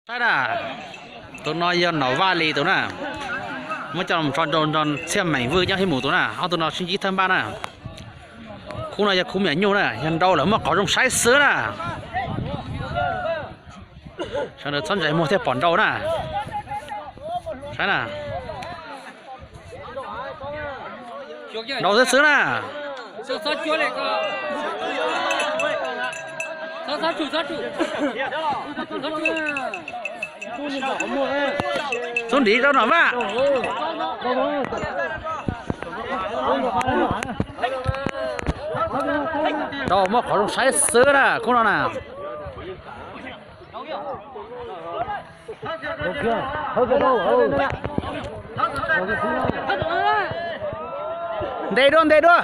Saib na, tus no yog Nom Vaj Lis tus na, muab coj los tso rau nrog Txhiaj Meem Vwj nyob hib mus tus na, ob tug no sib ntsib thawj npaj na. Khub no yog khub me nyuam nyuj na, yog nrau lawm muaj qhov zoo saib xwb na. Sawv daws txhob ntsais muag thiaj pom nrau na. Saib na. Nrau xwb xwb na. Xub ntiv rau Nom Vaj. Rau muaj qhov zoo saib xwb na khub no na. Ntes dua, ntes dua.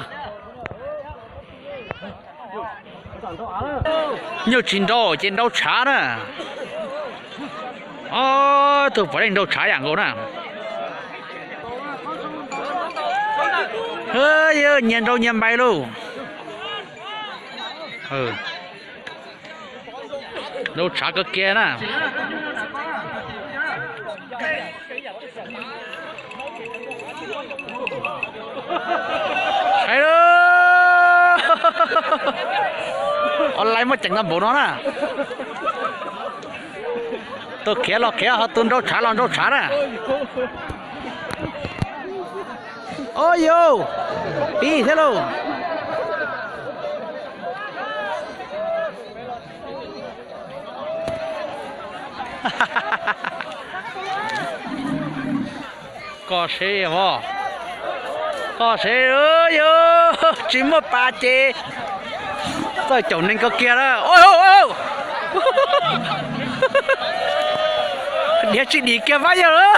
Nyuj tsis nrau ces nrau tshav na. Ob tug puav leej nrau tshav yam nkaus na. Yog nyias nrau nyias npais lauj. Nrau tshav kawg kiag na. Saib, online muaj ceem tau npaum no na. Tus khiav los khiav, ho tus nrau tshav los nrau tshav na. Ua yus, pib thiab lauj. Koj seb os, koj seb, yog tsis muaj pas ces txawj caum neeg kawg kiag na. Diav tsis dim kiag Fab Yawg lawm.